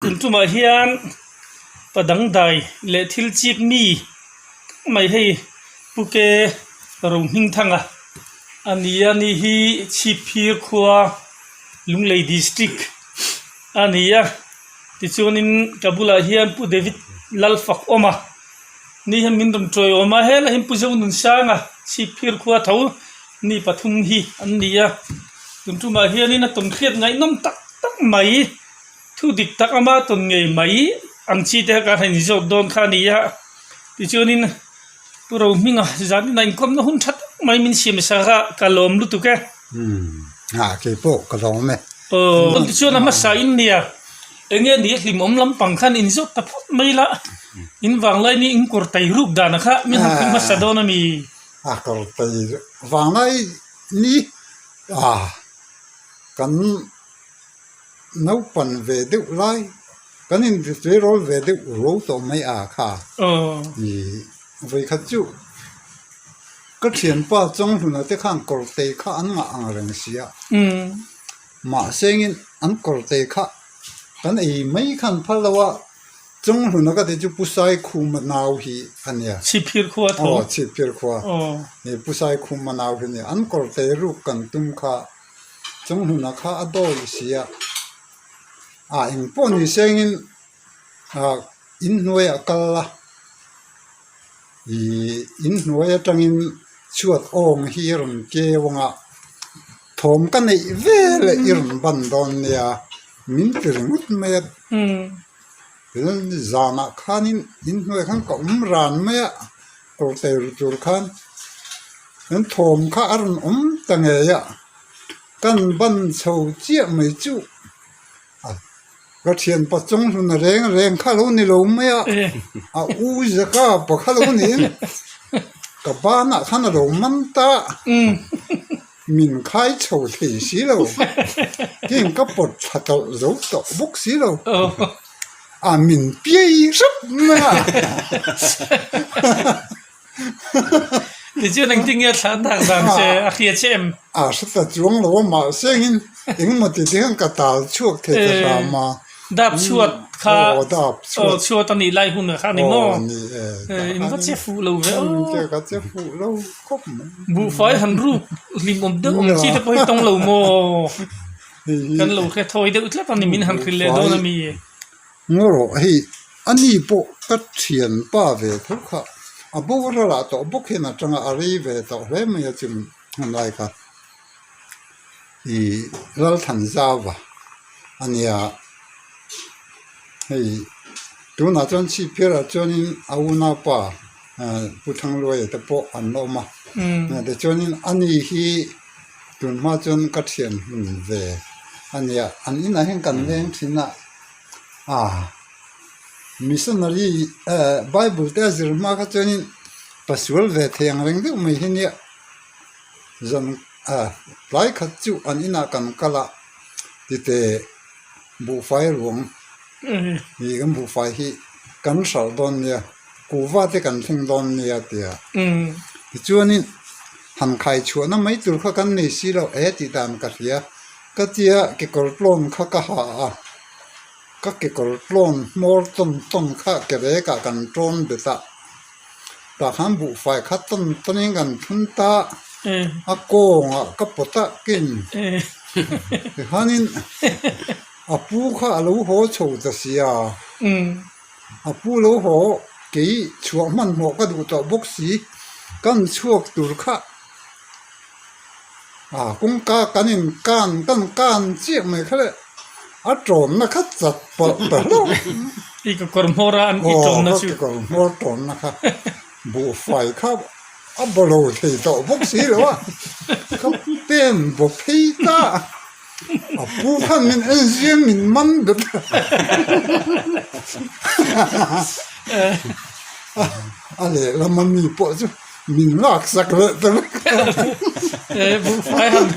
Tun tumah hian pa dangdai leh thil chik mi tak mai hei Pu Ke Rohmingthanga a ni a ni hi Chhipphir khua Lunglei District a ni a tichuanin ka bulah hian Pu David Lalfakawma ni hian min rawn tawiawm a helai hi Pu Zonunsanga Chhipphir khua tho ni pathum hi an ni a tun tumah hianin a tawnhriat ngaihnawm tak tak mai thu dik tak ama tawn ngei mai ang chi te kha kan inzawt dawn kha a ni a tichuanin Pu Rohminga zanin a inkawmna hun tha tak mai min siam sak a ka lawm lutuk e. Umm ah keipawh ka lawm e. Aw tichuan a hmasa in nia enge ni a hlimawm lampang khan inzawt ta phawt mai la in vanglai ni in kawr tai ruk dan kha min han hmu hmasa dawn a mi. A kawr tai vanglai ni ah kan naupan ve deuh lai kan inzirtir ve deuh ruau tawh mai a kha ih vawikhat chu ka thianpa Chawnghluna te khan kawrte kha an ngah ang reng si a mahse in an kawrte kha kan ei mai khan phal lo a Chawnghluna ka ti chu Pu Saikhuma nau hi a nia Chhipphir khua tho aw Chhipphir khua Pu Saikhuma nau hi a nia an kawrte ruk kan tum kha. Chung hnunah kha a dawi si a, ah eng pawh ni sengin ah inhnuai ah kal a, ihh inhnuai atangin chhuat awng hi a rawn keu ang a, thawm ka neih veleh i rawn ban dawn nia min ti ringawt mai a, tin zanah khanin inhnuai khan ka awm ran mai a, kawr tel tur khan an thawm kha a rawn awm ta ngei a kan ban chho chiah mai chu a ka thianpa chawng hlun reng reng kha lo ni lo mai a a u zaka pa kha lo niin ka banah khan a lo man ta min khai chho thei si lo heng ka pawt thla tawlh zo tawh bawk si lo. A min piai hrep mai a. Tichuan engtin nge thla tak dan che a hria che em? A hre ta chuang lo a mahse engin engemaw ti te hian ka tal chhuak thei ta hram a. Dap chhuat kha Aw dap chhuat. Aw chhuat a nih lai hun kha a ni maw? Aw ni e. In va che fuh lo ve aw. Ka che fuh lo khawp mai. Buhfai han ruk hlim awm deuh awm chi te pawh hi tawng lo maw? Kan lo hre thawi deuh tlat a ni min han hrilh leh dawn a mi. Ngaw rawh hei a ni pawh ka thian pa ve tho kha a boral ah tawh bawk hian atanga a rei ve tawh hle mai a chim hun lai kha ih Lalthanzauva a nia hei tunah chuan chhipphir ah chuanin a unaupa Pu Thangluaia te pawh an la awm a tichuanin a ni hi. Tun hma chuan ka thian hun ve a nia, an inah hian kan leng thin a, ah missionary eh bible te a zir hma kha chuanin pasual ve thei ang reng deuh mai hi nia, zan ah tlai khat chu an inah kan kal a tite buhfai ruang ih kan buhfai hi kan hralh dawn nia kuhva te kan thleng dawn nia a ti a, tichuanin. Han khai chhuahna mai tur kha kan nei si lo e tih dan ka hria. Ka tia kekawr tlawn kha ka ha a, ka kekawr tlawn hmawr tawn tawn kha ke rekah kan tawn bet a, tah khan buhfai kha tawn tawnin kan thun ta a, kawngah ka pawt a kin tikhanin a pu kha a lo haw chho ta sia, A pu lo haw kei chhuah hmanhmawh ka duh tawh bawk si, kan chhuak tur kha a kawngka kan in kan kan kan chiah mai kha le a tawmna kha chat pawlh ta hlauh. I ka kawr hmawr a an i tawmna chu. Aw ka kawr hmawr tawmna kha buhfai kha a bawlo thei tawh bawk si lo a, ka pen bawk phei ta. A pu khan min en zia min man bet a, a lehlam a mi pawh chu min lak sak leh ta vek a. E buhfai han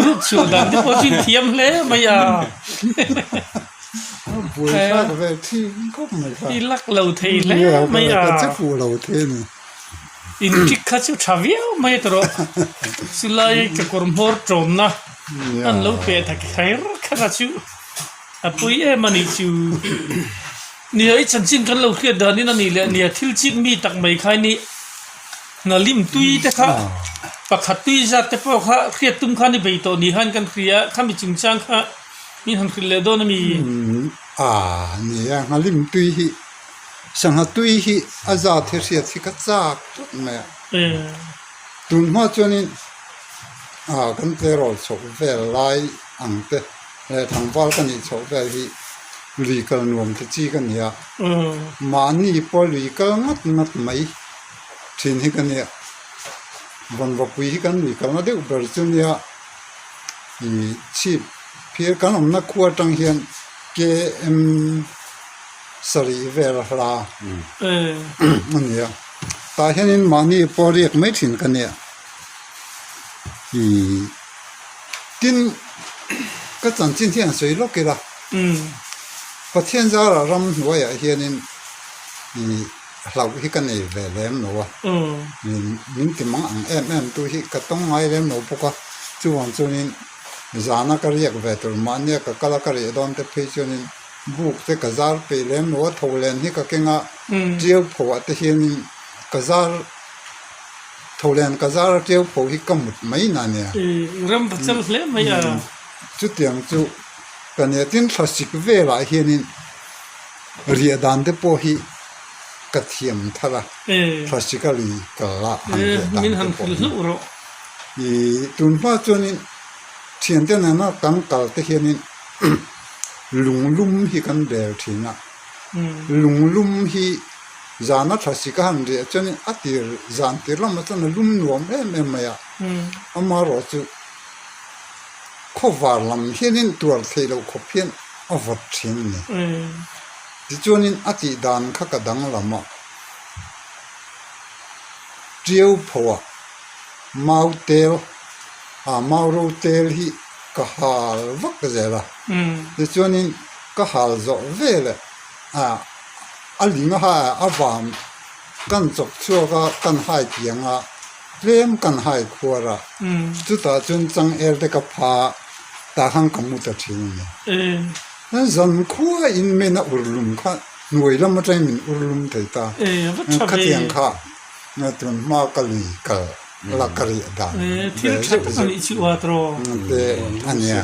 ruk chhuah dan te pawh chu in thiam hle mai a. A buaithlak ve thin khawp mai kha. I lak lo thei hle mai a. Ka che fuh lo thei a ni. In kik kha chu tha viau mai a tawrh chulai kekawr hmawr tawmna an lo pe ta kher kher a chu. A pui em a nih chu. Nia i chanchin kan lo hriat danin a nih leh nia thil chik mi tak mai kha i nih. Hnalim tui te kha pakhat tui zat te pawh kha hriat tum khan i bei tawh ni khan kan hria a, khami chungchang kha min han hrilh leh dawn a mi? Aaa nia hnalim tui hi sangha tui hi a zat hi hriat hi ka chak tlat mai a. Tun hma chuanin aaa kan tleirawl chhoh vel lai ang te leh tlangval ka nih chhoh vel hi lui kal nuam te chi ka ni a, mahni pawh lui kal ngat ngat mai. Thin hi ka nia, Vanvapui hi kan lui kalna deuh ber chu nia ih chhip phir kan awmna khua atang hian KM sarih vel a hla a ni a, tah hianin mahni pawh riak mai thin ka nia ih tin ka chanchin hian sawi lawk ila Pathian zara ramhnuaiah hianin ih. Hlauh hi ka nei ve lem lo a, min ti mang ang em em tu hi ka tawng ngai lem lo bawk a, chuvang chuanin zana ka riak ve tur mahnia ka kal a ka riah dawn te phei chuanin buk te ka zar peih lem lo a, tho len hi ka keng a, tiau pho ah te hianin ka zar tho len ka zar a tiau pho hi ka mut mai na nia. Ram va chal hle mai a. Chutiang chu ka nia tin thlasik velah hianin. Riah dan te pawh hi ka thiam thar a, Thlasika lui kal a han riah dan te pawh hi. Ih tun hma chuanin thiante nena kan kal te hianin lunglum hi kan bel thin a, lunglum hi zana thlasika han riah chuanin a tir zan tir lamah chuan a lum nuam em em mai a, amaherawhchu khawvar lam hianin tuar theih loh khawp hian a vawt thin a ni. Tichuanin a tih dan kha ka danglam a, Tiau phoah mau tel ah mau ro tel hi ka hal vak zel a, tichuanin ka hal zawh veleh ah a ling a a vam kan chawp chhuak a kan hai piang a tlem kan hai khuar a, chutah chuan changel te ka pha a. Tah khan ka mu ta thin a ni. Zan khua in men a ur lum kha hnuai lam atangin min ur lum thei ta. Khatiang kha tun hma ka lui kal la ka riah dan ve zeuh zeuh te a nia.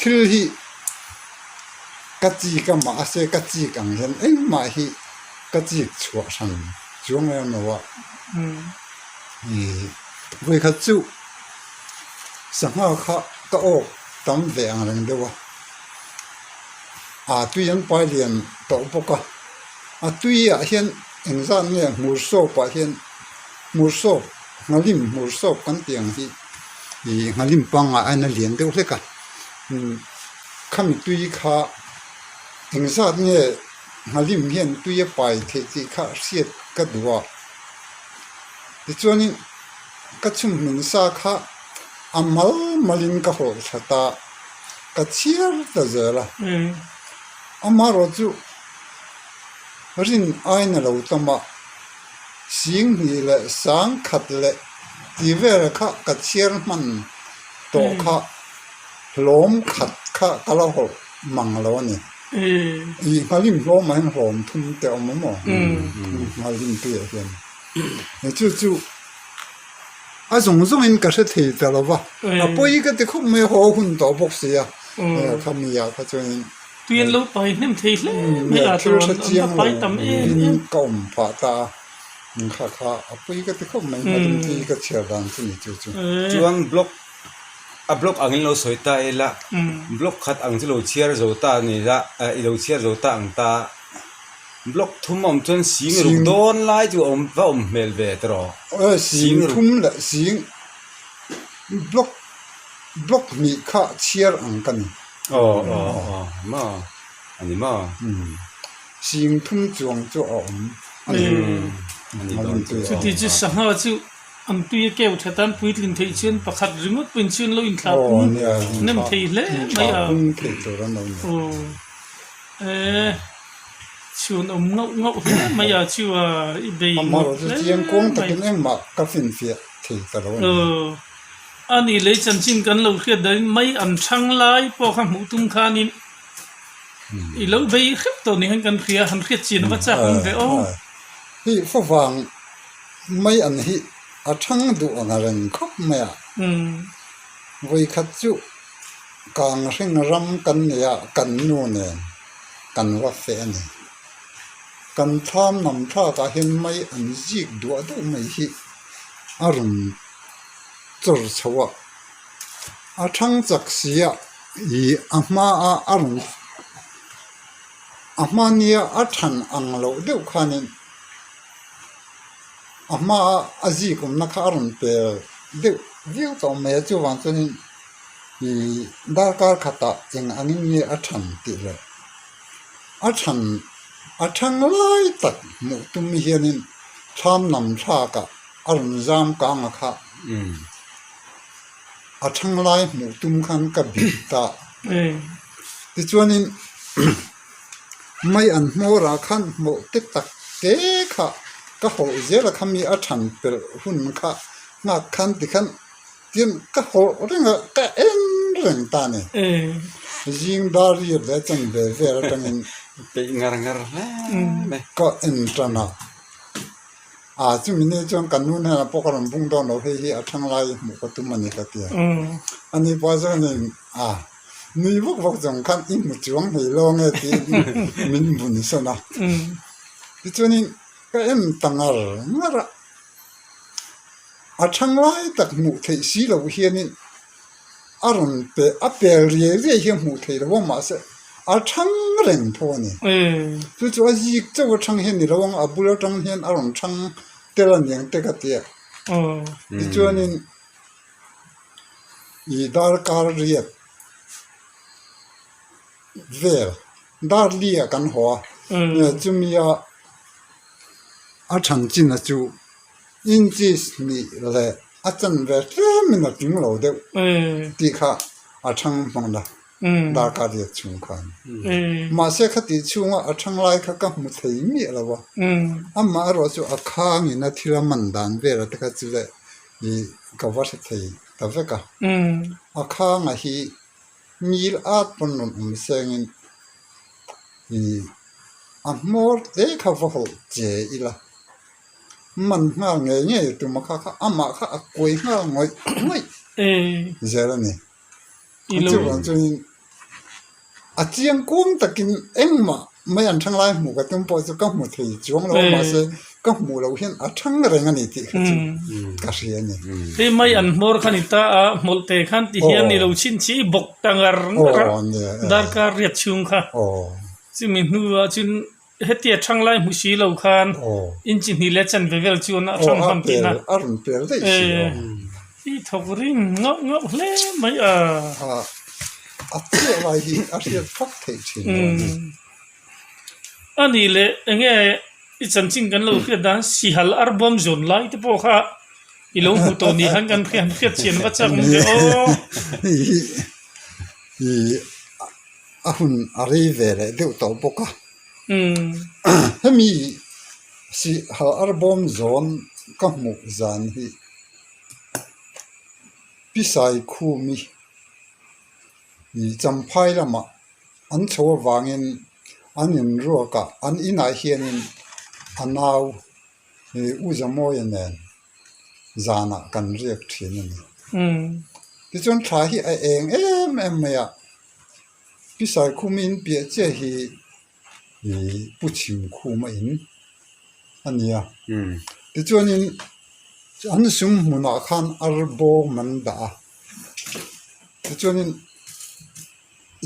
Thil hi ka chik a mahse ka chik ang hian engmah hi ka chik chhuah hran chuang em lo a. Vawikhat chu sangha kha ka awk tam ve ang reng deuh a, aa tui an pai lian tawh bawk a, a tui ah hian engzat nge hmur sawp ah hian hmur sawp nghalim hmur sawp kan tih ang hi ih nghalim pangah a lian deuh hlek a, khami tui kha engzat nge nghalim hian tui a pai theih tih kha hriat ka duh a. Tichuanin ka chhumhmun sa kha a mal malin ka hawlh that a, ka chhiar ta zel a. Amaherawh chu rin aina lo tam a, sing hnih leh sang khat leh ti vel kha ka chhiar hman tawh kha hlawm khat kha ka la hawlh mang lo a ni. Ih nghalim hlawm ah hian hlawm thum te a awm a maw nghalim tuiah hian chu chu a zawng zawng in ka hre thei ta lo va a pawi ka ti khawp mai a haw hun tawh bawk si a khami ah kha chuan tui an lo pai hnem thei hle mai a thil hre chiang lo in ka awm phah ta a kha kha a pawi ka ti khawp mai nghalim tui ka chhiar dan chu ni chu chu chuan block A block angin lo sawi ta ila, block khat ang chu lo chhiar zo ta a ni la, i lo chhiar zo ta ang ta. Block thum a awm chuan sing ruk dawn lai chu a awm va awm hmel ve tawh. Sing thum leh sing block block hnih kha chhiar ang ka ni. Aw aw aw maw a ni maw. Sing thum chuang chu a awm a ni. Chuti chu sangha chu. An tui a keu that an puitlin theih chuan pakhat ringawt pawhin chuan lo inthlah pung nem thei hle mai a. Aw e chhuan awm ngauh ngauh hle mai a chu a i bei ngawt hle mai. Aw. A nih lei chanchin kan lo hriat dahin mai an chhang lai pawh kha hmuh tum khanin i lo bei hrep tawh ni khan kan hria, han hriat chian va chak awm ve aw. Hei favang mai an hi a chhang duh ang a reng khawp mai a. Vawikhat chu Kanghring ram kan nei a, kan nu nen kan va feh a ni. Kan thlam nam thlakah hian mai an zik duah deuh mai hi a rawn chawr chho a, a thang chak si a ih a hma a a rawn a hma nia a than ang loh deuh khanin a hma a a zik awmna kha a rawn pel deuh viau tawh mai a chuvang chuanin ih darkar khatah eng angin nge a than tih leh a than a thang lai tak hmuh tum hianin thlam nam thlakah a rawn zam kang a kha a thang lai hmuh tum khan ka bih ta tichuanin mai an hmawr ah khan hmawlh te tak te kha ka hawlh zel a kha mi a than pelh hun kha nghak khan tikhan Tin, ka hawlh reng a, ka en reng ta a ni. Zing dar riat leh chan ve vel atangin Peih ngar ngar hle mai. Ka en tan a, a chumi ni chuan ka nu hnenah pawh ka rawn bung dawn lo, hei hi a thang lai hmuh ka tum a ni ka ti a. Ani pawh chuanin a nui vak vak zawng khan i hmu chuang hlei lo ange tiin min bun sawn a. Tichuanin ka en ta ngar ngar a. A thang lai tak hmuh theih si loh hianin a rawn pe a pel riai riai hi a hmuh theih loh a mahse a thang reng tho a ni. Chu chu a zik chauh atang hian ni lo ang a bul atang hian a rawn thang tel a niang te ka ti a. Tichuanin ih darkar riat vel dar li ah kan haw a chumi a a than chin a chu inches hnih leh a chan ve tlem in a tling lo deuh tih kha a thang hmang a darkar riat chhung khan mahse khati chhunga a thang lai kha ka hmu thei miah lo a amah erawh chu a khang in a thil a man dan vel te kha chu leh ih ka va hre thei ta vek a a khang a hi Ngil at pawn rawn awm sengin ih a hmawr te kha va hawlh che ila man nghal ngei ngei tuma kha kha amah kha a kuai nghal ngawih ngawih zel a ni. Chuvang chuanin a chiang kuang takin engmah mai an thanglai hmuh ka tum pawh chu ka hmu thei chuang lo a mahse ka hmuh loh hian a thang reng a ni tih kha chu ka hria a ni. Hei mai an hmawr kha ni ta a, hmawlh te khan ti hian ni lo chhin chi bawk ta ngar ngar a, darkar riat chhung kha. Chumi hnuah chuan hetia thang lai hmu si lo khan inchi hnih leh chanve vel chuan a thang hman tihna. A rawn pel daih si lo. I thawk ring ngauh ngauh hle mai a. A chiah lai hi a hriat phawt theih thin lo a ni. A nih leh enge i chanchin kan lo hriat dan sihal arbawm zawn lai te pawh kha i lo hmu tawh ni khan kan hriat hriat chian va chak awm ve aw. Hei hi ih a hun a rei ve leh deuh tawh bawk a. Hemi sihal arbawm zawn ka hmuh zan hi Pisaikhumi ih Champhai lamah An chho avangin an inruak a, an inah hianin a nau ih U Zamawia nen zanah kan riak thin a ni. Tichuan thla hi a eng em em mai a, Pi Saikhum in piah chiah hi ih Pu Chhimkhum a in a ni a. Tichuanin an sum hmunah khan arbawm an dah a, tichuanin.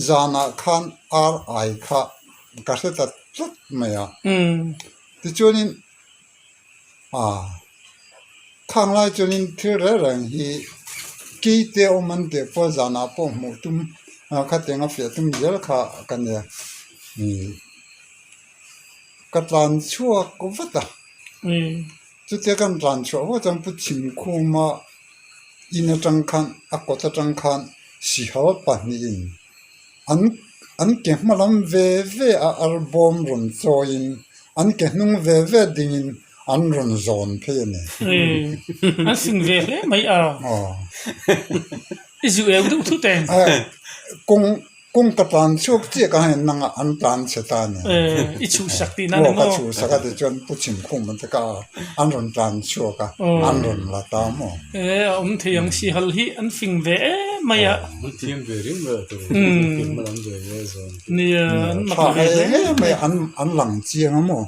Zanah khan ar ai kha ka hre ta tlat mai a. Tichuanin ah khang lai chuanin thil reng reng hi keite awm an tih pawh zanah pawh hmuh tum khatiang a fiah tum zel kha ka nia. Ka tlan chhuak vat a. Chutia kan tlan chhuah vat chuan Pu Chhimkhuma in atang khan a kawt atang khan sihal pahnihin an an ke hma lam ve ve a arbawm rawn chawiin an ke hnung ve ve dingin An rawn zawn phei a ni. An fing ve hle mai a. I zu eu deuh thut em? Kawng kawng ka tlan chhuak chiah ka hei nangah an tlan chhe ta a ni. I chhuhsak tihna ni maw? Aw ka chhuhsak a tichuan Pu Chhimkhum an ti ka a, an rawn tlan chhuak a, an rawn la ta maw? E a awm thei ang sihal hi an fing ve em mai a. An thiam ve ring mai a tur fing hma lam ve ve zawn. Nia an mak ve hle mai a an lang chiang a maw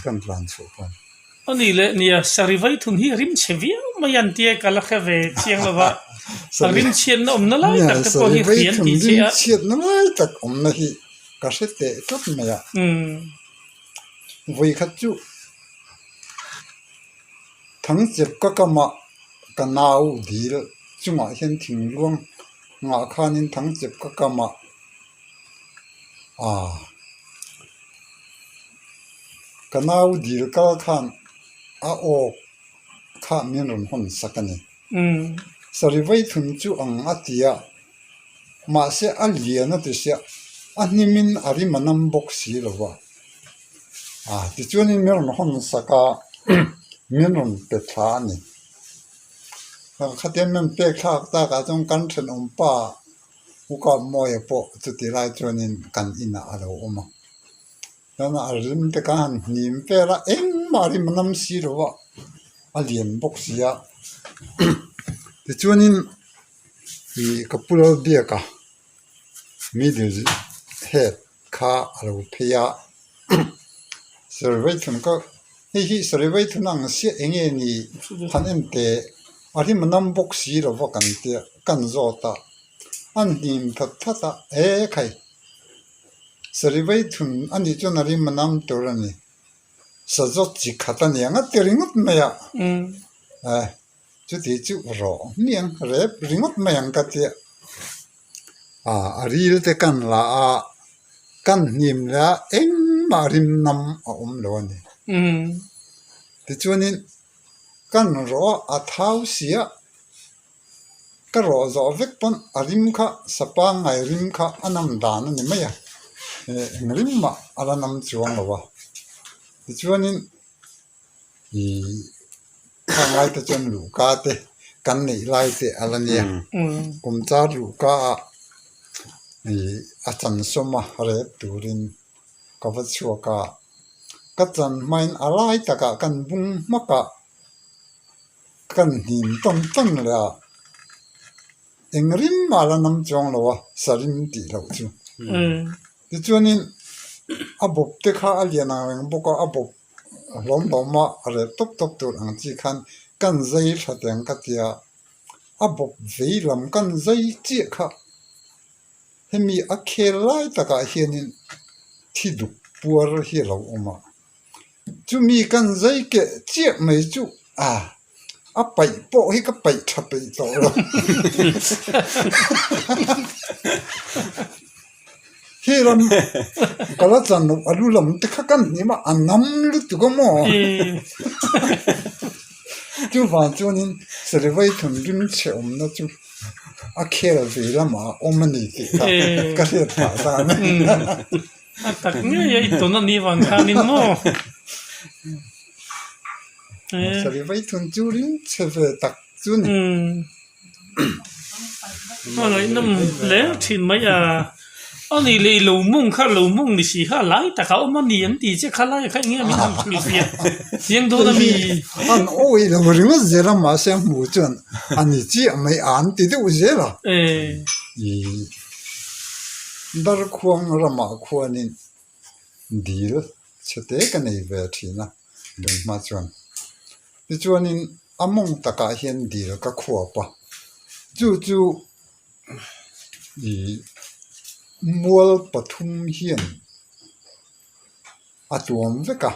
kan tlan chhuah pawn. A ni leh nia sarivai thun hi rim chhe viau mai an tia ka la hre ve chiang lo va a rim chhiatna awmna lai tak te pawh hi hrian tih che a. Rim chhiatna lai tak awmna hi ka hre teh tlat mai a. Vawikhat chu Thangchep ka kamah ka nau dil chungah hian thingluang ngah khanin thangchep ka kamah aaa ka nau dil kal khan a awk kha min rawn hawn sak a ni. Sarivai thun chu ang a ti a, mahse a lian a ti sia, a hnimin a rim a nam bawk si lo va. Ah tichuanin min rawn hawn sak a, min rawn pe thla a ni. Khatiang min pek thlak takah chuan kan thenawm pa Ukap Mawia pawh chuti lai chuanin kan inah a lo awm a. Chuan a rim te kha han hnim vel a, engmah rim a nam si lo a, a lian bawk si a. Tichuanin ih ka pu Lalbiaka middle head kha a lo phei a sarivai thun ka hei hi sarivai thun ang siah eng nge ni han en teh a rim a nam bawk si lo va kan tia kan zawt a an hnim that that a he khai sarivai thun a nih chuan a rim a nam tur a ni sazawt chi khat a ni ang a ti ringawt mai a eh. Chuti chu rawh hmiang rep ringawt mai ang ka tia. Ah a ril te kan la a, kan hnim leh a engmah rim nam a awm lo a ni. Tichuanin kan rawh a thau si a, ka rawh zawh vek pawn a rim kha sa pangngai rim kha a nam dan a ni mai a, eng rim mah a la nam chuang lo a. Tichuanin Ih khang lai te chuan luhka te kan neih lai te a la nia kum char luhka ah ih a chan sawm a rep turin ka va chhuak a ka chan hmain a lai takah kan bung hmak a kan hnim tawn tawn leh a. Eng rim mah la nam chuang lo a, sa rim tih loh chu. Tichuanin a bawp te kha a lian ang reng bawk a, a bawp hlawm hlawm a, a reh tawp tawp tur ang chi khan kan zai tha teng ka tia, a bawp vei lam kan zai chiah kha hemi a khel lai takah hianin thi duk puar hi a lo awm a. Chumi kan zai keh chiah mai chu a a paih pawh hi ka paih tha peih tawh lo. Hi ram ka la chan loh a lu lam te kha kan hnim a, a nam lutuk a maw? Chuvang chuanin Sarivai thunrim chhe awmna chu a khel ve lamah a awm a ni tih kha ka hriat phah ta a ni. A tak ngei a i tawn a ni vang khanin maw? Sari vai thun chu ring chhe ve tak chu ni. A ngaihnawm hle thin mai a, a ni leh i lo mung kha lo mung ni si kha lai takah awm a ni an ti che kha lai kha eng nge min han hrilh fiah chiang dawn a mi? An awih lo ringawt zel a mahse a hmuh chuan a ni chiah mai a an ti deuh zel a. Darkhuang ramah khuanin dil chhe te ka nei ve thin a tunhma chuan. Tichuanin a mawng takah hian dil ka khuap a, chu chu ih mual pathum hian a tuam vek a.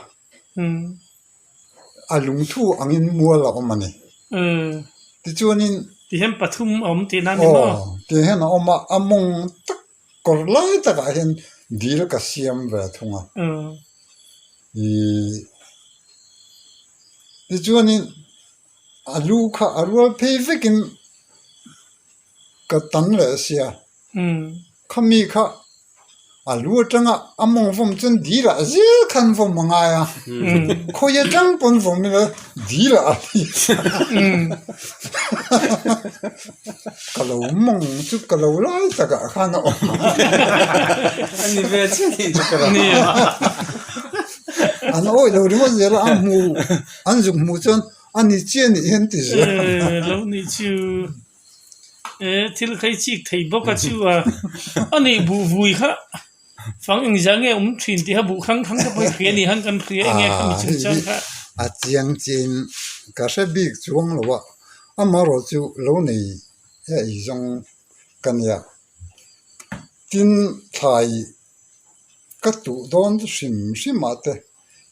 A lungthu angin mual a awm a ni. Tichuanin. Ti hian pathum a awm tihna a ni maw? Aw, ti hian a awm a, a mawng tak kawr lai takah hian dil ka siam ve thung a. Ih, tichuanin a lu kha a rual phei vekin ka tan leh sia. Khami kha. A lu atanga a mawng vawm chuan dil ah zel khan vawm a ngai a, khawi atang pawn vawm ila dil ah a hlim ka lo mawng chu ka lo lai takah khan a awm a. A ni ve chiah tih chu ka lo An awih lo ringawt zel a, a hmu an zuk hmuh chuan a ni chiah nih hian ti zel. Lo nih chu. E thil khai chik thei bawk a chu a a nih buh vui kha fang engzah nge awm thin tih kha buh hrang hrang te pawh hi hria a ni han kan hria enge kha mi chungchang kha. A chiang chin ka hre bik chuang lo a, amaherawh chu lo nei e ei zawng ka nia. Tin thlai ka tuh dawn hrim hrim ah te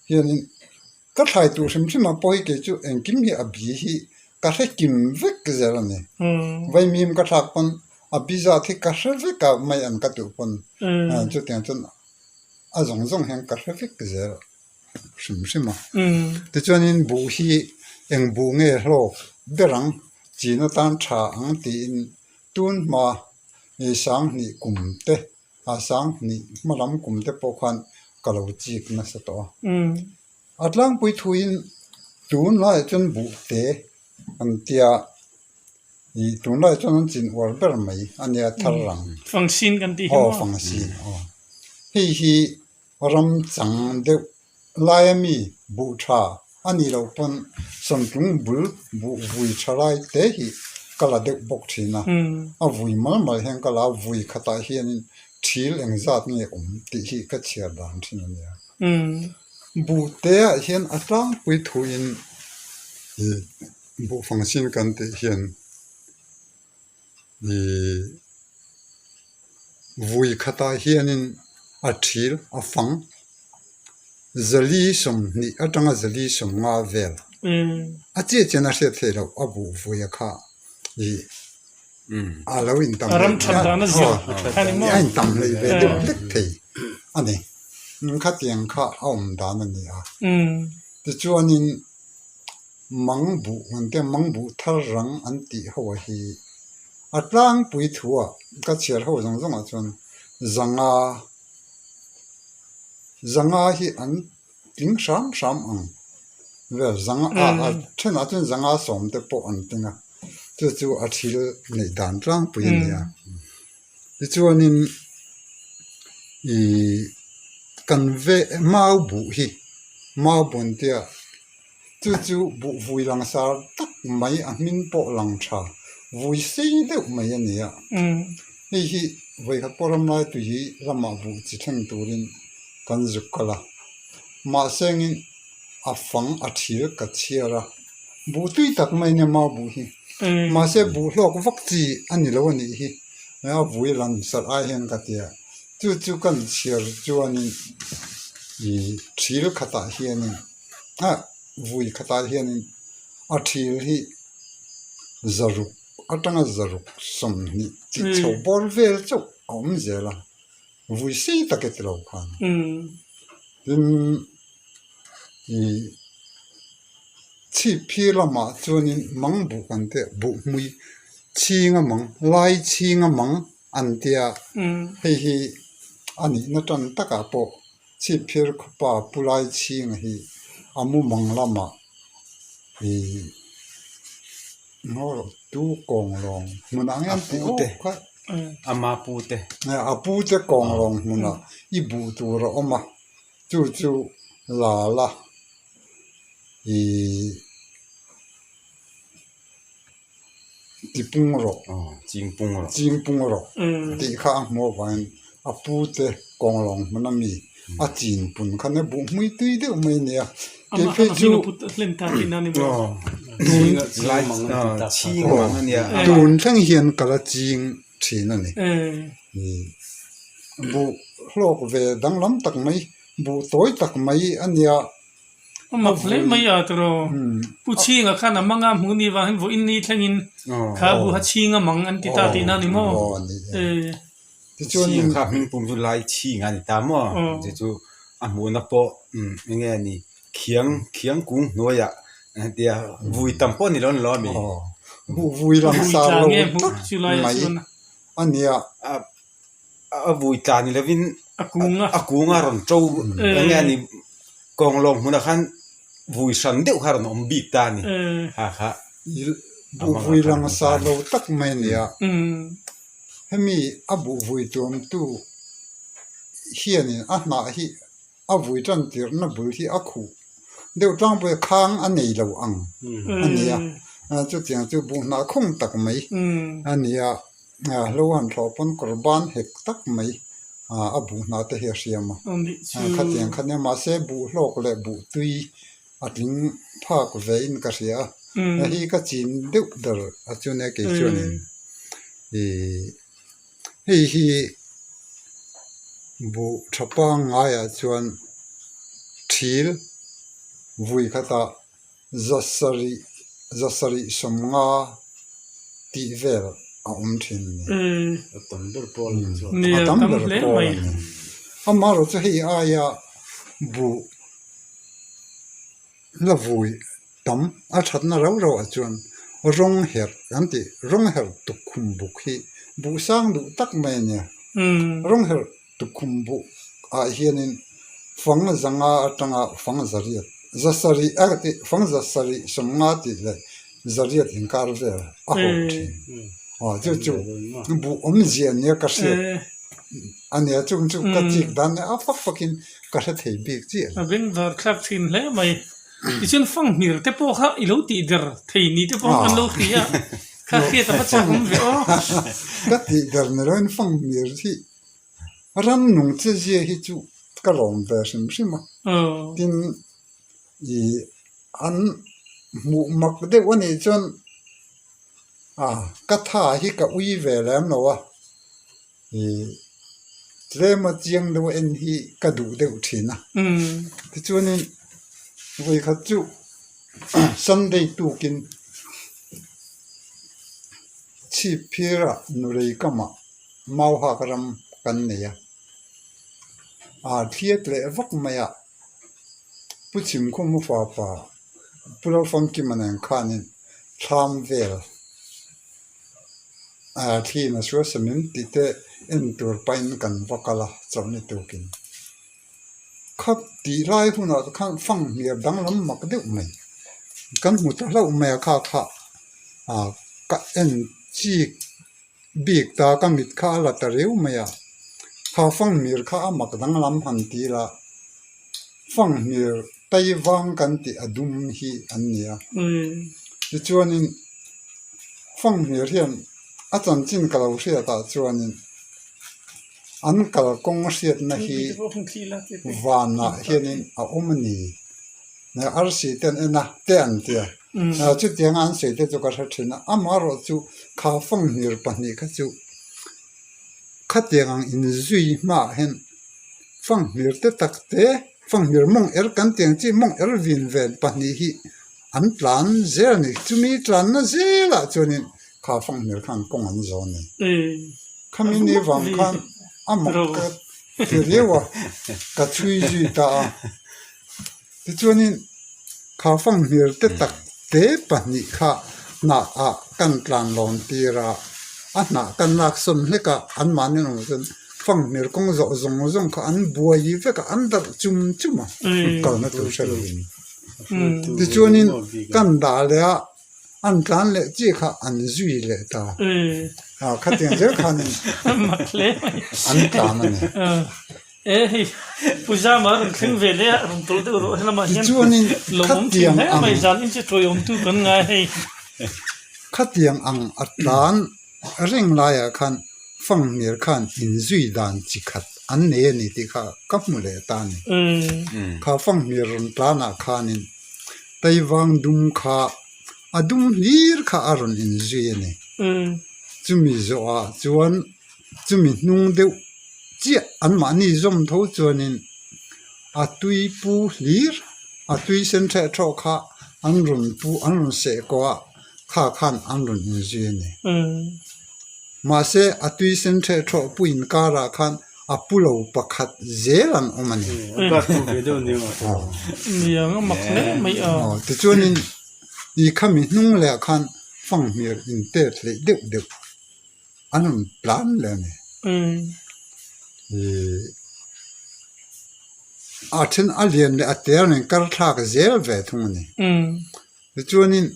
hianin Ka thlai tur hrim hrim ah pawh hi kei chu engkim hi a bi hi ka hre kim vek zel a ni. Vaimim ka thlak pawn a bi zat hi ka hre vek a mai an ka duh pawn chutiang chuan a zawng zawng hian ka hre vek zel hrim hrim a. Tichuanin buh hi eng buh nge hlawk ber ang chin atan tha ang tiin tun hma sanghnih kum te A sanghnih hma lam kum te pawh khan ka lo chik nasa tawh a. A tlangpui thuin tunlaiah chuan buh te an tia ih tunlaiah chuan an chin uar ber mai a nia thar ang. Fangsin kan tih hi maw? Aw fangsin aw. Hei hi ram chang deuh Laia mi buh tha a nih loh pawn sawmtlung bul buh vui tha lai te hi ka la deuh bawk thin a, a vui mal mal hian ka la a, vui khatah hianin thil engzat nge awm tih hi ka chhiar dan thin a nia. Buh te ah hian a tlangpui thuin ih buh fangsin kan tih hian ih vui khatah hianin a thil a fang zali sawmhnih atanga zali sawmnga vel a chiah chian a hriat theih loh a buh vui a kha ih a lo intam a intam hlei ve deuh hlek thei a ni khatiang kha a awm dan a ni a tichuanin. Mang buh an tia mang buh thar rang an tih ho a hi a tlangpui thu ah ka chhiar ho zawng zawng ah chuan zanga zanga hi an tling hram hram ang vel zanga a a thenah chuan zanga sawm te pawh an tling a chu chu a thil neih dan tlangpui a ni a tichuanin ihh kan ve mau buh hi mau buh an tia. Chu chu buh vui langsar tak mai a hming pawh lang tha vui sei deuh mai a ni a. Hei hi vawikhat pawh ramlai tui hi ramah buh chi thleng turin kan zuk kal a. Mahse engin a fang a thil ka chhiar a, buh tui tak mai nia mau buh hi. Mahse buh hlawk vak chi a ni lo a nih hi a vui langsar ai hian ka ti a. Chu chu kan chhiar chuanin ih thil khatah hianin. A vui khatah hianin a thil hi zaruk atanga zaruk sawmhnih tih chho bawr vel chauh a awm zel a vui sei tak e tilo khan tin ih chhip phir lamah chuanin mang buh kan tih buh hmui chhinga mang lai chhinga mang an tia hei hi a nihna tan takah pawh. Chhipphir khawpa Pu Laichhinga hi a mumang lamah ih ngaw rawh tu kawng lawng hmunah nge an tih awk kha Ama pu te a pu te kawng lawng hmunah i buh tur a awm a chu chu la la ih. Tipung rawh chingpung rawh chingpung rawh tih kha a hmuh avangin a pu te kawng lawng hmun a mi a chin pun kha nia buh hmui tui deuh mai a nia kei phei chu tun thleng hian ka la ching thin a ni buh hlawk ve danglam tak mai buh tawi tak mai a nia. A mak hle mai a tiraw. Pu Chhinga khan a mang a hmuh ni vang hian vawiin ni thlengin kha bu kha Chhinga mang an ti ta tihna a ni maw? Chhinga kha hming pum chu Lai Chhinga a ni ta maw? Chu chu a hmuhna pawh eng nge ni khiang khiang kung hnuaiah tia vui tam pawh a ni lo a ni lo a mi? Vui lang sar lo tak mai a nia. A vui tla ni lovin. A kung a. A kung a rawn to eng nge a ni kawnglawng hmunah khan vui hran deuh kha a rawn awm bik ta a ni. Kha kha. Buh vui langsar lo tak mai a ni a. Hemi a buh vui tuamtu hianin a hnah hi a vui tan tirhna bul hi a khuh deuh tlangpui a khang a nei lo ang a ni a. Chutiang chu buh hnah khawng tak mai a ni a. Hlo han thlawh pawn kawr ban hek tak mai a buh hnah te hi a hriam a. Khatiang kha nia mahse buh hlawk leh buh tui a tling phak ve in ka hria a. Hei hi ka chin deuh ber a chu nia kei chuanin ih hei hi buh tha pangngaiah chuan thil vui khatah Zasarih, zasarih sawmnga tih vel a awm thin a ni. A tam ber pawl a ni chuan. A tam ber pawl a ni. Amaherawhchu chu hei aia buh la vui tam a thatna rau rauah chuan rawng herh kan tih, rawng herh tukkhum buk hi buh sang duh tak mai a nia. Rawng herh Tukhum buh ah hianin fang zanga atanga fang zariat zasarih a tih fang zasarih sawmnga tih leh zariat inkar vel a hawk thin. Aw chu chu buh awmzia nia ka hriat a nia chung chu ka chik dan nia a fak fakin ka hre thei bik chiah lo. A bengvar thlak thin hle mai. Tichuan fanghmir te pawh kha i lo tih der thei ni te pawh kan lo hria a, kha hriat a va chak awm ve aw. Ka tih der ni loin fanghmir hi Ram nung che zia hi chu ka lawm ve hrim hrim a, tin ih an hmuh mak deuh a nih chuan ah ka tha hi ka ui ve lem lo a, ih tlema chiang deuh a en hi ka duh deuh thin a, tichuanin vawikhat chu Sunday tukin chhip phirah nurei kamah. Mauhak ram kan nei a, aa thliat leh vak mai a, Pu Chhimkhum fapa Pu Lalfamkima nen khanin thlam vel aa thliin a sual samim tih te en tur pahin kan va kal a chawlhni tukin. Khap tih lai hunah te khan fanghmir danglam mak deuh mai kan hmu ta hlauh mai a kha kha aa ka en chik. Bik ta ka mit kha a la ta riau mai a, kha fanghmir kha a mak danglam han ti la, fanghmir taivang kan tih a dum hi an ni a. Tichuanin fanghmir hian a chanchin ka lo hriatah chuanin an kalkawng hriatna hi vanah hianin a awm a ni. Arsi te an en a, te an ti a. Chutianga an sawi te chu ka hre thin a, amaherawh chu kha fanghmir pahnih kha chu khatiang ang inzui hmaah hian fanghmir te tak te, fanghmir mawng er kan tih ang chi mawng er vin ven pahnih hi an tlan zel a ni. Chumi tlanna zelah chuanin kha fanghmir khan kawng an zawn a ni. Khami ni vang khan a mak ka ti riau a, ka chhui zui ta a. Tichuanin kha fanghmir te tak te pahnih kha hnah ah kan tlan lawn tir a, a hnah kan lak sawn hlek a, anmahni an awm chuan fanghmir kawng zawh zawng zawng kha an buai vek a, an darh chum chum a, kalna tur hre lovin. Tichuanin kan dah leh a. An tlan leh chiah kha an zui leh ta. A khatiang zel khanin an tlan a ni. Tichuanin khatiang ang khatiang ang a tlan reng laiah khan fanghmir khan inzui dan chi khat an nei a ni tih kha ka hmu leh ta a ni. Kha fanghmir rawn tlanah khanin. Taivang dum kha a dum hlir kha a rawn inzui a ni. Chumi zawhah chuan chumi hnung deuh chiah anmahni zawm tho chuanin a tui pu hlir a tui sen ṭheh ṭhawh kha an rawn pu an rawn seh kawh a kha khan an rawn inzui a ni. Mahse a tui sen ṭheh ṭhawh pu inkarah khan A pu lo pakhat zel an awm a ni. Aw tichuanin i khami hnung leh khan fanghmir intet hleih deuh deuh an rawn tlan leh a ni. Ih. A then a lian leh a ter nen kar thlak zel ve thung a ni. Tichuanin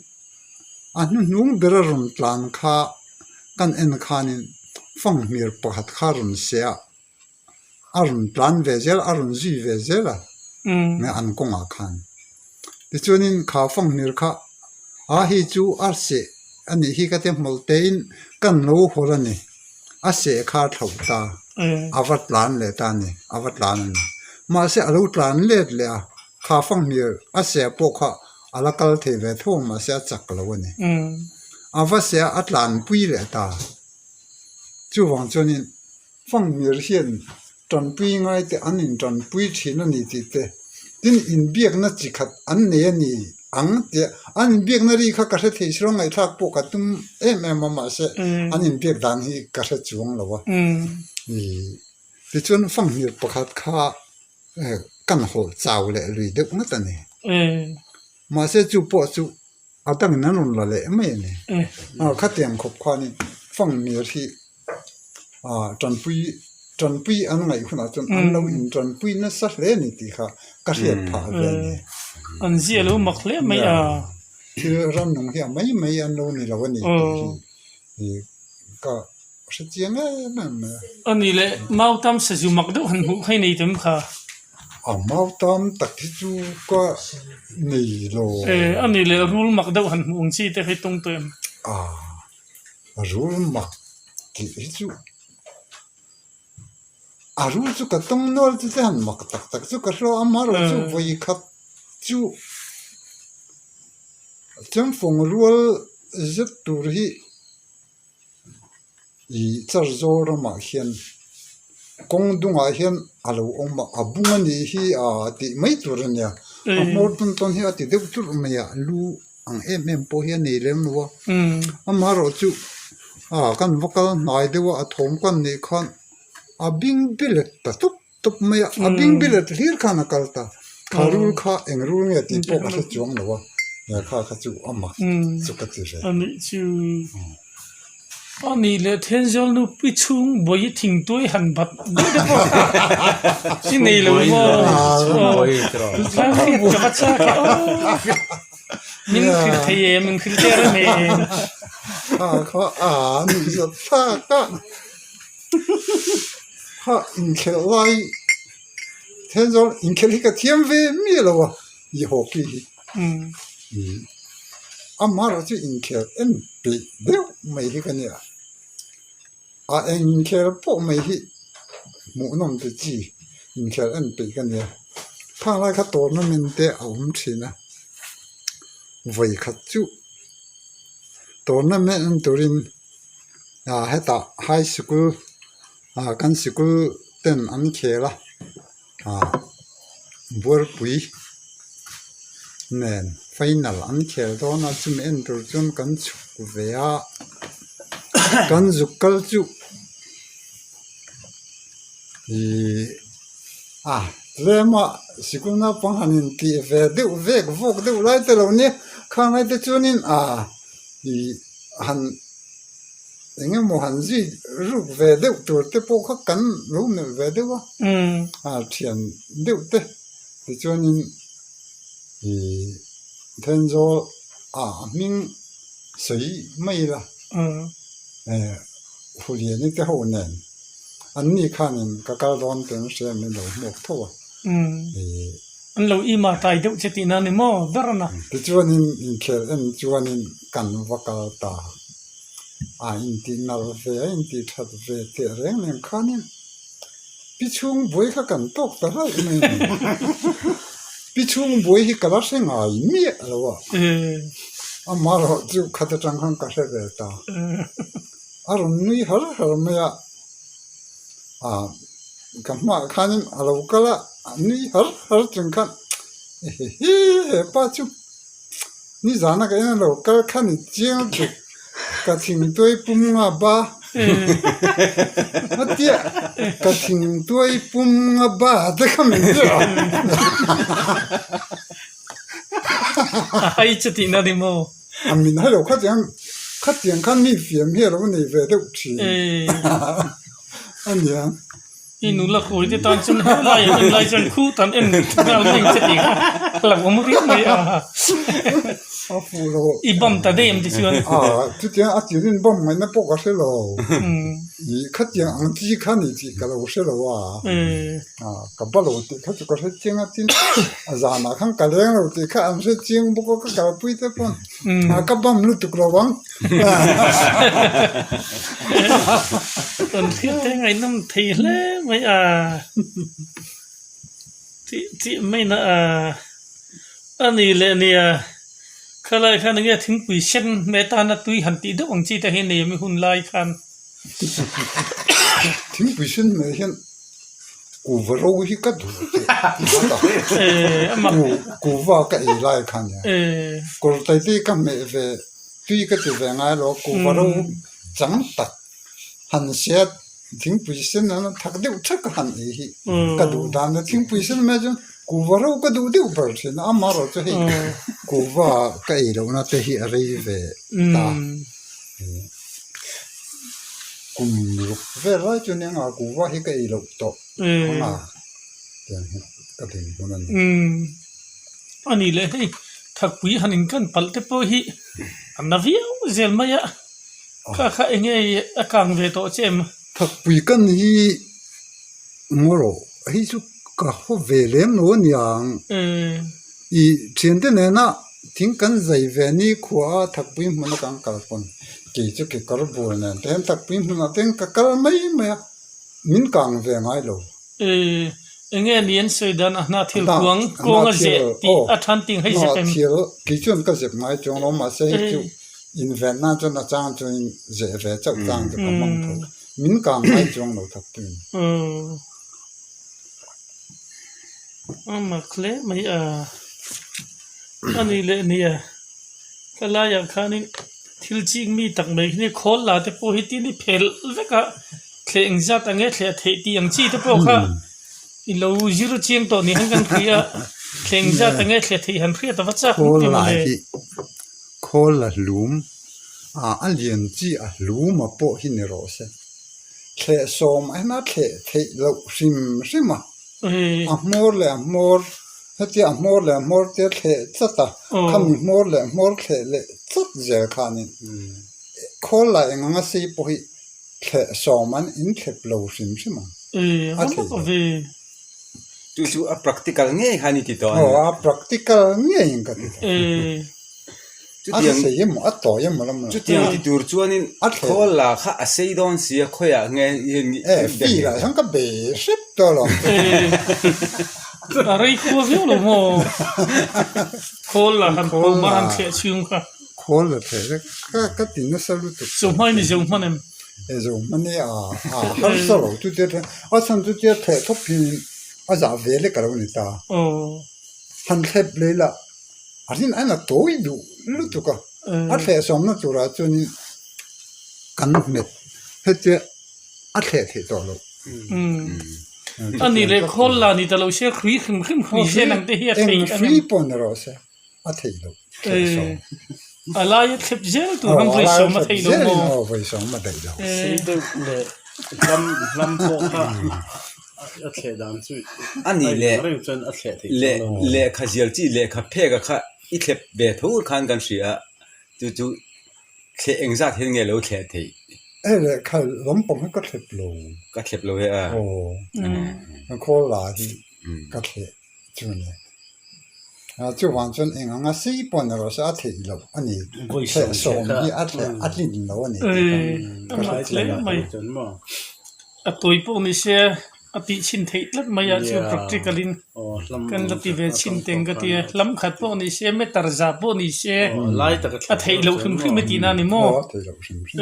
a hnuhnung bera rawn tlan kha kan en khanin fanghmir pakhat kha rawn seh a, a rawn tlan ve zel a, a rawn zui ve zel a an kawngah khan. Tichuanin kha fanghmir kha a hei chu a seh a nih hi ka ti hmawlh tein kan lo hawlh a ni. A seh kha a thlauh ta, a va tlan leh ta a ni, a va tlan a ni. Mahse a lo tlan let leh a, kha fanghmir a seh pawh kha a la kal thei ve tho ang mahse a chak lo a ni. A va seh a, a tlanpui leh ta. Chuvang chuanin fanghmir hian tanpui ngai te an intanpui thin a ni tih te, tin inbiakna chi khat an nei a ni ang tih an inbiakna ri kha ka hre thei si lo, ngaihthlak pawh ka tum em em a mahse an inbiak dan hi ka hre chuang lo a. Tichuan fanghmir pakhat kha kan hawlh chau leh lui deuh ngat a ni. Mahse chu pawh chu A dangin an rawn la leh mai a ni. Khatiang khawp khanin Fangmir hi tanpui tanpui an ngaih hunah chuan an lo intanpui nasa hle a ni tih kha ka hriat phah ve a ni. An zia lo mak hle mai a. Thil ramnung hi a mai mai an lo ni lo a ni tih hi ka hre chiang em em mai a. A ni leh Mautam sazu mak deuh han hmuh kha i nei tam kha. A mautam tak hi chu ka nei lo. Eh, a ni leh rul mak deuh han hmuh ang chi te khi tung tawh em? A, rul mak tih hi chu a rul chu ka tawng nual chu te han mak tak tak chu ka hria a, amaherawhchu vawi khat chu chemfawng rual zet tur hi Ih char zawl ramah hian kawng dungah hian a lo awm a a bung a nih hi ah tih mai tur a nia a hmawr tawn tawn hi a ti deuh churh mai a lu ang em em pawh hi a nei lem lo a amaherawh chu ah kan va kal hnai deuh a a thawm kan nih khan a bing bilet ta tawp tawp mai a a bing bilet hlir khan a kal ta kha rul kha eng rul nge tih pawh ka hre chuang lo a kha kha chu a mak chu ka ti ve. A nih chu a nih leh Thenzawl nu pi chhung bawi thingtuai han bat deuh te pawh i nei lo maw ka va chak e aw min hrilh thei em min hrilh der em em. Kha kha a nuih zat thlak a. Kha inkhelh lai Thenzawl inkhelh hi ka thiam ve miah lo a i hockey hi amaherawh chu inkhelh en peih deuh mai hi ka nia a eng inkhelh pawh mai hi hmuhnawm ti chi inkhelh en peih ka nia khang lai kha tournament te a awm thin a vawi khat chu tournament en turin. Ah hetah high sikul ah kan sikul ten an khel a ah buarpui nen final an khel dawn a chumi en tur chuan kan chhuk ve a kan zuk kal chu ihh ah tlem a sikul naupang han intih ve deuh vek vawk deuh lai te lo nia khang lai te chuanin ah ih han eng emaw han zui ruk ve deuh tur te pawh kha kan lo melh ve deuh a a thian deuh te tichuanin ih Thenzawl ah a hming sawi mai ila eh Huliani te ho nen an ni khanin ka kal dawn tih an hria min lo hmuak tho a ih. An lo ima tai deuh che tihna a ni maw ber a na. Tichuanin inkhel en chuanin kan va kal ta. A intih nalh ve a intih that ve teh reng reng khanin pi chhung buai kha kan tawk ta hlauh mai a ni. Pi chhung buai hi ka la hre ngai miah lo a. Amaherawh chu khat atang khan ka hre ve ta. A rawn nui har har mai a. Ah ka hmaah khanin a lo kal a, a nui har har chung khan ehehe hepa chu nizana ka en a lo kal kha ni chiang tuk ka thingtuai pum nga ba a tia ka thingtuai pum nga ba te kha min tia a hai chu tihna ni maw? A min hai lo khatiang khatiang khan mi fiam hi a lo nei ve deuh thin a nia. I nula kawi te tan chuan he lai an en lai chuan khu tan en nghal mai ang che tih kha hlauh awm riau mai a. A fuh lo. I bam ta daih em ti chuan. A chutiang a tirin bam ngaihna pawh ka hre lo. I khatiang ang chi kha ni tih ka lo hre lo a. Ka ba lo tih kha chu ka hre chiang a tin a zanah khan ka leng lo tih kha an hre chiang bawk a ka kalpui te pawn ka bam lutuk lo ang. Kan thil te ngaihnawm thei hle mai a tih tih mai na a a ni leh nia khalai khan enge thingpui sen hmeh tana tui han tih deuh ang chi te hi nei a mi hun lai khan. Thingpui sen hmeh hian kuva ro hi ka duh teh a kuva ka ei lai khan kawr taite ka hmeh ve. Tui ka ti ve ngai lo, kuhva ro chang tak han hriat thingpui sen an thak deuh thak a han ei hi ka duh dan a, thingpui sen mai chuan kuhva ro ka duh deuh ber thin a, amaherawh chu hei kuhva ka ei lohna te hi a rei ve ta, kum ruk vel lai chu nia kuhva hi ka ei loh tawh ang a tiang hi ka dinhmun a ni. A ni leh hei thakpui han inkan palh te pawh hi a na viau zel mai a, kha kha eng nge a kang ve tawh che em? Thakpui kan hi ngaw rawh hei chu ka haw ve lem lo a niang. I thiante nena thing kan zai ve ni khua a thakpui hmun a kan kal pawn kei chu kekawr bul nen te hian thakpui hmunah te hian ka kal mai mai a, min kang ve ngai lo. Eng nge ni an sawi dan a hna thil kuang kawng a zeh tih a than ting hei zep em? Hna thil kei chuan ka zep ngai chuang lo mahse hei chu inven nan chuan a chang chuan zeh ve chauh chang chu ka hmang tho. Min kang ngai chuang lo thak thin. A mak hle mai a, a ni leh nia ka laiah khanin thil chik mi tak mai hi khawl la te pawh hi tin i phelh vek a. Thleh eng zat ang e thleh a theih tih ang chi te pawh kha i lo zir chiang tawh ni han kan hria a, thleh eng zat ang e thleh a theih han hriat a va chak Khawl la hi khawl la hlum a a lian chi a hlum a pawh hi ni rawh se. Thleh sawm a hena thleh theih loh hrim hrim a, a hmawr leh a hmawr hetia a hmawr leh a hmawr te thleh chat a, khami hmawr leh hmawr thleh leh chat zel khanin khawl la eng anga sei pawh hi Thleh sawm an inthlep lo hrim hrim ang. A thei lo. Chu chu a practical ngei kha ni ti tawh a ni. Aw a practical ngeiin ka ti tawh. A sei emaw a tawi emaw lam lo. Chutiang ti tur chuanin khawl la kha a sei dawn si a khawiah nge E feel ah hian ka be hrep tawh lo. A rei khua viau lo maw? Khawl la han pawm a han thleh chhung kha. Khawl la thei vek ka ka ti nasa lutuk. Chu hmai ni zo hman em? E zo hman e a a harsa lo chu tia chuan a chhan chu tia thleh thawp hi a zah ve lek a lo ni ta. Han thlep leh la a rin a na tawi duh lutuk a, a thleh sawmna turah chuanin kan hmet hetia a thleh theih tawh loh. A ni leh khawl la ni ta lo se hrui hrim hrim hrui zen ang te hi a thei ang em? Eng hrui pawh ni rawh se. a theih loh thleh sawm. A laia thlep zel tur han vawi sawm a theih lo maw? Aw vawi sawm a daih lo. Sei deuh leh hlam hlam pawh kha a thleh dan chu A nih leh reng chuan a thleh theih leh lehkha zial chi lehkha phek a kha i thlep ve tho khan kan hria a chu chu thleh engzat hian nge lo thleh theih? Hei lehkha lampang hi ka thlep lo. Ka thlep lo he a. Aw khawl la hi ka thleh. Chu a ni. Chuvang chuan eng anga sei pawh ni rawh se a theih loh a ni. Thleh sawm hi a thleh a tlin lo a ni tih kha ka hre chiang a. A tawi pawh ni se a tih chhin theih tlat mai a chu practical in kan la ti ve chhin teng ka ti a. Lam khat pawh ni se meter za pawh ni se a theih loh hrim hrim a tihna a ni maw? Aw a theih loh hrim hrim.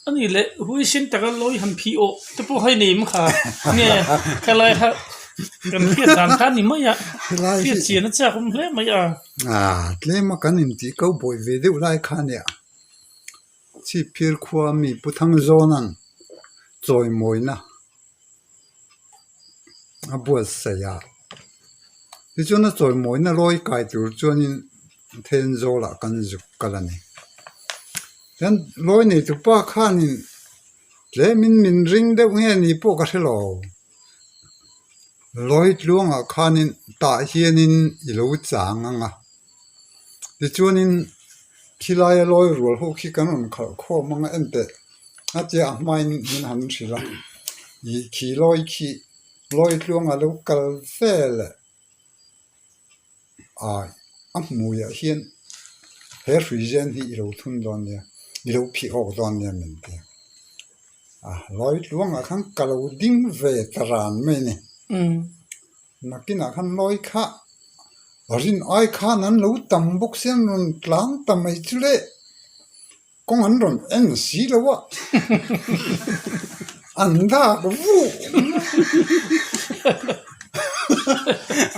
A ni leh huisin taka lawi han phih awh te pawh hei nei kha nge helai kha kan hriat dan kha a ni mai a hriat chian a chak awm hle mai a. Aa tlem a kan intih ko buai ve deuh lai kha nia Chhipphir khua mi Pu Thangzawna'n chawimawina a buatsaih a, tichuan a chawimawina lawi kai tur chuanin Thenzawl ah kan zuk kal a ni. Chuan lawi nei tupa khanin. Tlemin min ring deuh nge ni pawh ka hre lo. Lawi tluangah khanin tah hianin i lo chang ang a. Tichuanin khilaia lawi rual ho khi kan rawn khalh khawm ang a enteh a tia a hmain min han hrilh a. Ih khi lawi khi lawi tluangah lo kal vel eh. Ah a hmuiah hian he hrui zen hi i lo thun dawn nia i lo phih awk dawn nia min ti a lawi tluangah khan ka lo ding ve ta ran mai a ni nakinah khan lawi kha rin ai khan an lo tam bawk sia an rawn tlan ta mai chu le. Kawng an rawn en si lo a, an dak vuh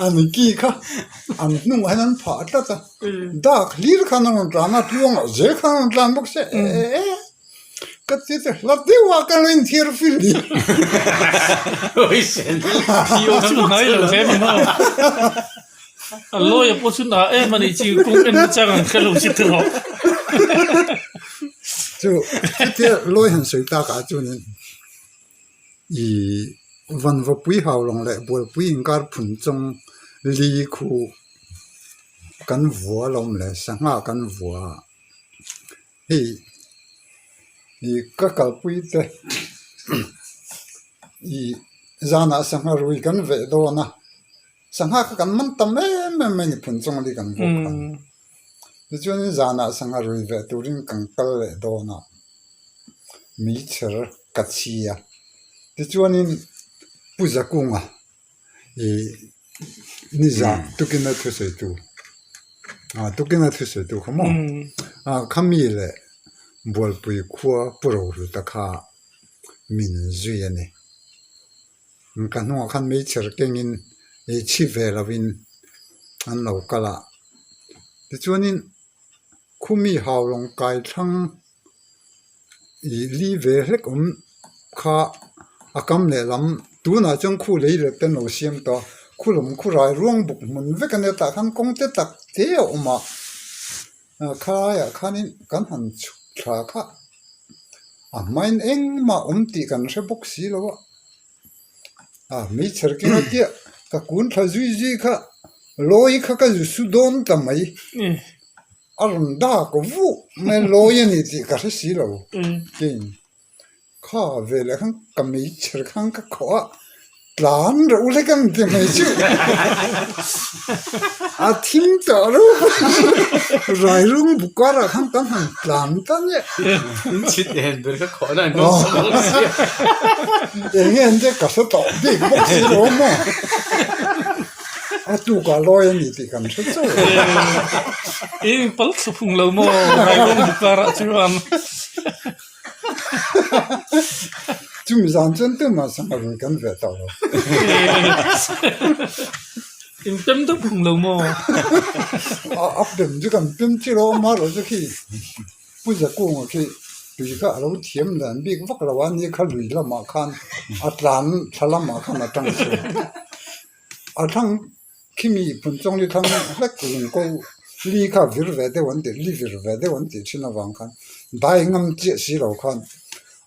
an ki kha an hnungah hian an phah tlat a, dak hlir khan an rawn tlan a, tluangah zel khan an rawn tlan bawk sia e ka ti te hla deuh a ka lo inthiar fil ni. A lawia pawh chu nah em a nih chi kawng en chang ang kha lo si ta rawh. Chu chutia lawi han sawi tak ah chuanin i vanvapui hau lawng leh bualpui inkar phun chawng li khu kan vua lawm le sangha kan vua a hei i ka kalpui te i zanah sangha rui kan veh dawn a. Sangha kha kan man tam em em mai ni phun chawng li kan vuak khan. Tichuanin zanah sangha rui veh turin kan kal leh dawn a, meichher ka chhi a. Tichuanin Pu Zakunga ih niza tukina thusawitu ah tukina thusawitu kha maw ah khami leh Bualpui khua Pu Rohluta kha min zui a ni. Ka hnungah khan meichher kengin ei chhi ve lovin an lo kal a tichuanin khumi hau lawng kai thlang ih li ve hlek awm kha a kam lehlam tunah chuan khu lei leh te an lo siam tawh a khu lawm khu rai ruang buk hmun vek a nia tah khan kawng te tak te a awm a. Khalaiah khanin kan han chhuk thla kha a hmain engmah awm tih kan hre bawk si lo a, a hmeichher keng a tia ka kun thla zui zui kha lawi kha ka zu su dawn ta mai a rawn dak vuh mai lawi a ni tih ka hre si lo keiin. Kha ve leh khan ka meichher khan ka khawh a, tlan reuh hlek ang ti mai chu a thim tawh reuh rai rawng bu karah khan kan han tlan ta nia. In chhit en ber kha khawh na an rawn sawi bawk sia. Eng nge an te ka hre tawh bik bawk si lo maw. A tukah lawi a ni tih kan hre chauh. Eng pal thlu phung lo maw rai rawng bu karah chuan. Chumi zan chuan tumah sangha rui kan ve tawh lo. In pem deuh phung lo maw? A pem chu kan pem chi lo a, amaherawh chu khi Pu Zakunga khi tui kha a lo thiam dan bik vak lo a, ni kha lui lamah khan a tlan thla lamah khan a tang chhuak. A thlang Khimi phun chawng li thlang hlek lung ko li kha vir ve deuh an tih li vir ve deuh an tih thin avang khan dai ngam chiah si lo khan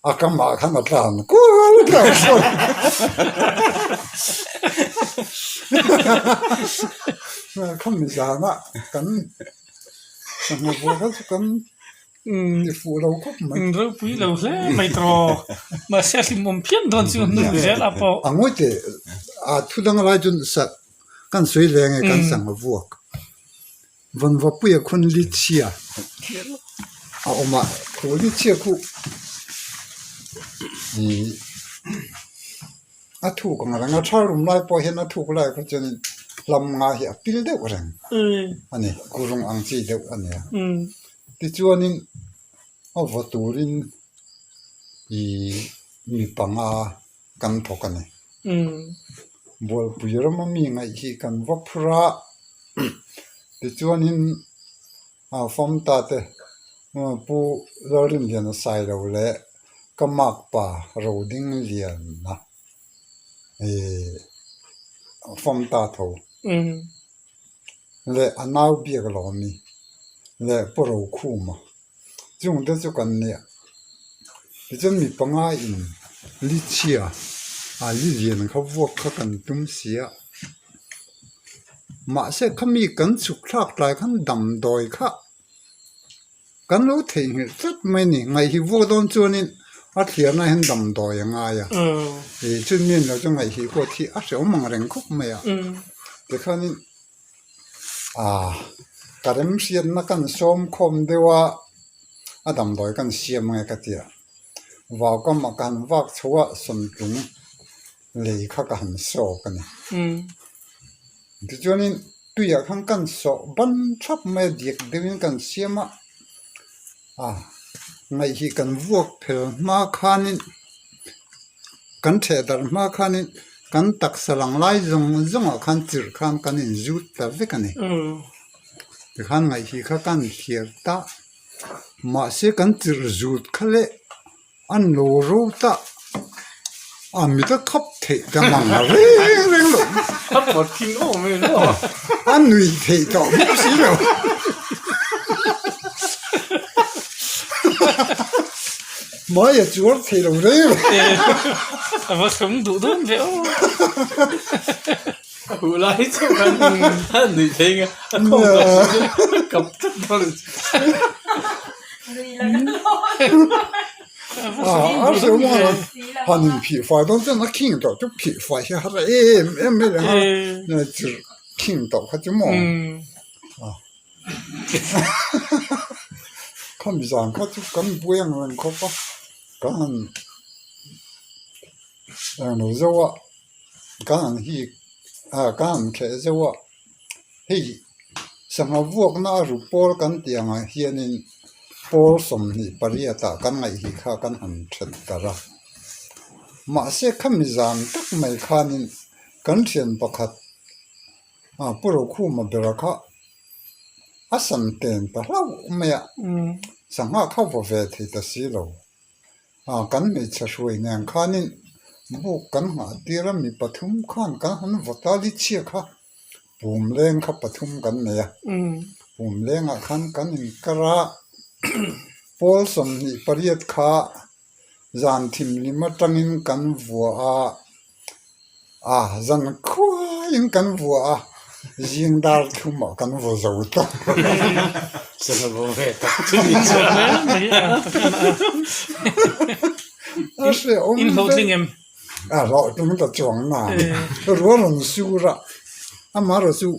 a kamah khan a tlan kual kual kual khami zanah kan sangha bur kha chu kan Ni fuh lo khawp mai. In ropui lo hle mai tawh. Mahse a hlimawm phian dawn chu hnu zel a pawh. A ngawi teh a thu dang lai chuan sa kan sawi leng e kan sang a vuak. Vanvapuia khun li chhia a awm a, khu li chhia khu ih a thuk ang reng a, thal rum lai pawh hian a thuk lai kha chuanin hlam nga hi a pil deuh reng a ni, kurung ang chi deuh a ni a. Tichuanin a vaw turin ih mi panga kan thawk a ni. Bualpui rama mi ngaih hi kan va phur a, tichuanin a famta te Pu Lalrinliana Sailo leh ka makpa Rodingliana ih famta tho. Leh a nau biak lo a mi leh Pu Rokhuma chung te chu kan nia. Tichuan mi panga in li chhia a li lian kha vuak kha kan tum si a, mahse khami kan chhuk thlak tlai khan damdawi kha kan lo theihnghilh tlat mai a ni. Ngaihhi vuak dawn chuanin a thliarna hian damdawi a ngai a, ih chumi mi an lo chu ngaihhi pawh thi a hrehawm ang reng khawp mai a, tikhanin ah ka remhriatna kan sawm khawm deuh a, a damdawi kan siam ange ka ti a, vaukamah ka han vak chho a sawmtlung lei kha ka han sawk a ni. Tichuanin tuiah khan kan sawh ban thap mai a, diak deuhin kan siam a, ah ngaihhi kan vuak phel hma khanin kan theh darh hma khanin kan taksa lang lai zawng zawngah khan chirh khan kan inzut ta vek a ni. Tikhan ngaihhi kha kan thliar ta, mahse kan chirh zut kha leh An lo ro ta a mit a khap theih ta mang reng reng lo. A pawt thin awm em aw. A nui theih tawh bawk si lo. Hmai a chuar thei lo reng reng. A va sum duh dawn ve aw. A huh lai chu khan a nuih thei nge a khawng tawh si chu a kap tlat dawn a ni. A hreu maw a han in phih fai dawn chuan a khing tawh chu phih fai hi a har em em mai reng a chirh khing tawh kha chu maw khami zan kha chu kan buai ang reng khawp a kan han englo zauh a. Ka han hi ah ka han kheh zeuh a hei sangha vuakna a ru pawl kan tih angah hianin pawl 28 ah kan ngaih hi kha kan han then darh a mahse khami zan tak mai khanin kan thian pakhat ah Pu Rokhuma bera kha a san ten ta hlauh mai a sangha kha vaw ve thei ta si lo. Ah kan hmeichhe hruai nen khanin buk kan nghah tir a mi pathum khan kan han vawt a li chhia kha pum leng kha pathum kan nei a pum lengah khan kan inkar a pawl 28 kha zan thimhlim atangin kan vuah a. A zan khuaiin kan vua a, zing dar thumah kan vaw zo tawh. Sangha vaw ve tak chu ni chuan. A hrehawm In hlawhtling em? A hlawhtling ta chuang na. Ruah rawn sur a, amaherawh chu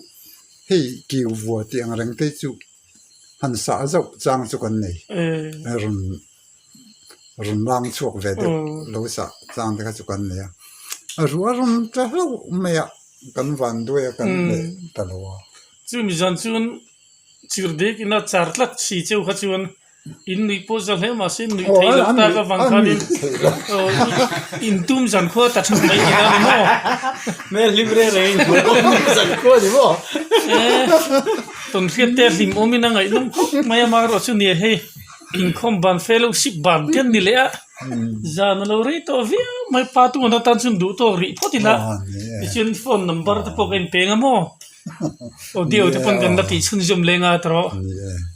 hei kiu vua tih ang reng te chu han sah zauh chang chu kan nei. Rawn rawn lang chhuak ve deuh lo sah chang te kha chu kan nei a, a ruah rawn tla hlauh mai a, kan van duai a kan leh ta lo a. Chumi zan chuan chirhdek ina char tlat si cheu kha chuan in nuih pawh za hle mahse in nuih theih loh tak avang khanin in tum zan khua ta that mai tih a ni maw? Hmel hlim reng reng in hmuh pawh zan khua a ni maw? Tawnhriat te hlim awmin a ngaihnawm khawp mai a, amaherawhchu nia hei. Inkhawm ban fe lo sip ban te an ni leh a, zan a lo rei tawh viau mai pa tun atan chuan duh tawk rih phawt ila tichuan phone number te pawh ka inpeng a maw audio te pawn kan la tih chhunzawm leng a tawh.